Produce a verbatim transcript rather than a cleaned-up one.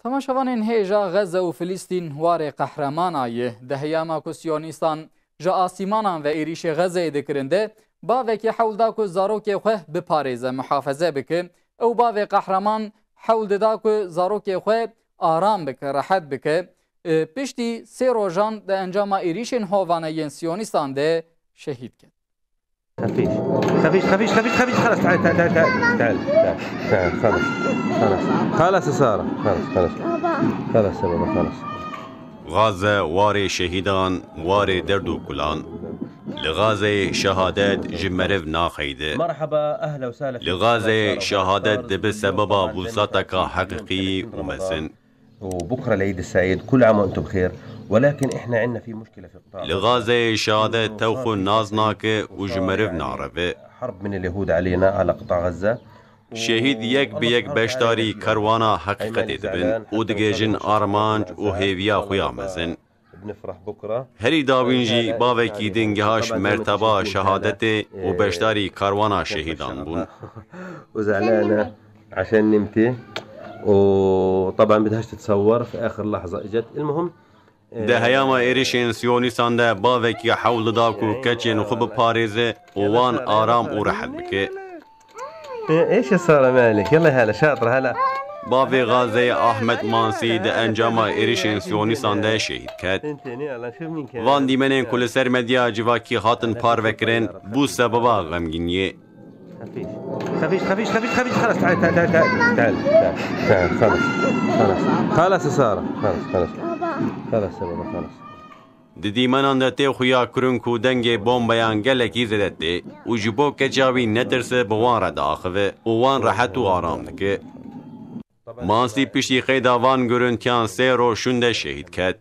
Temaşevanên hêja Xeze û Filistîn warê qehreman a ye. Di heyama ku Siyonîstan ji asîmanan ve êrîşê Xezeyê dikirin de, bavekî hewl da ku zarokê xwe biparêze, muhafeze bike. Ew bavê qehreman hewl dida ku zarokê xwe aram bike, rehet bike. E, piştî sê rojan di encama êrîşên hovane yên Siyonîstan de şehîd ket. خفيش. خفيش، خفيش، خفيش، خفيش. خلاص، تعال، تعال، تعال، تعال، تعال، تعال، تعال. خلاص. خلاص، خلاص يا سارة. خلاص، خلاص. خلاص يا بابا، خلاص. Gaze warê şehîdan, warê derd û kulan. Li Gazeyê şehadet ji meriv naxeyde. مرحبا، أهلا وسهلا فيكم. Li Gazeyê şehadet dibe sebeba wusateka heqîqî û mezin. وبكرة العيد السعيد، كل عام وأنتم بخير، ولكن إحنا عندنا في مشكلة في قطاع Li غزة. Gazeyê şehadet tew xwe nas nake û ji meriv narive. حرب من اليهود علينا على قطاع غزة. Şehîd yek bi yek beşdarî kerwana heqîqetê dibin û digihêjin armanc û hêviya xwe ya mezin. بنفرح بكرة. Herî dawîn jî bavekî din gihaş merteba şehadetê û beşdarî karwana şehîdan bûn. وزعلانة عشان نمتي. وطبعا بدهاش تتصور في آخر لحظة إجت. المهم، Di heyama êrişên Siyonîstan de bavekî hewl dida ku keçên xwe biparêze û wan aram û rehet bike. إيه، إيش يا سارة مالك؟ يلا هلا، شاطرة، هلا. Bavê Gazeyê Ahmet Mansî di encama êrişên Siyonîstan de şehîd ket. Van dîmenên ku li ser medya civakî hatin parvekirin, bû sebeba xemgîniyê. خفيش، خفيش، خفيش، خفيش، خلاص، تعال، تعال، تعال، تعال، تعال، تعال، خلاص، خلاص، خلاص يا سارة، خلاص، خلاص، خلاص يا بابا، خلاص. Di dîmenan de tê xuya kirin ku dengê bombeyan gelekî zêde tê û ji bo keça wî netirse bi wan re diaxive û wan rehet û aram dike. Mansî piştî qeyda van gurintiyan sê roj şûnde şehîd ket.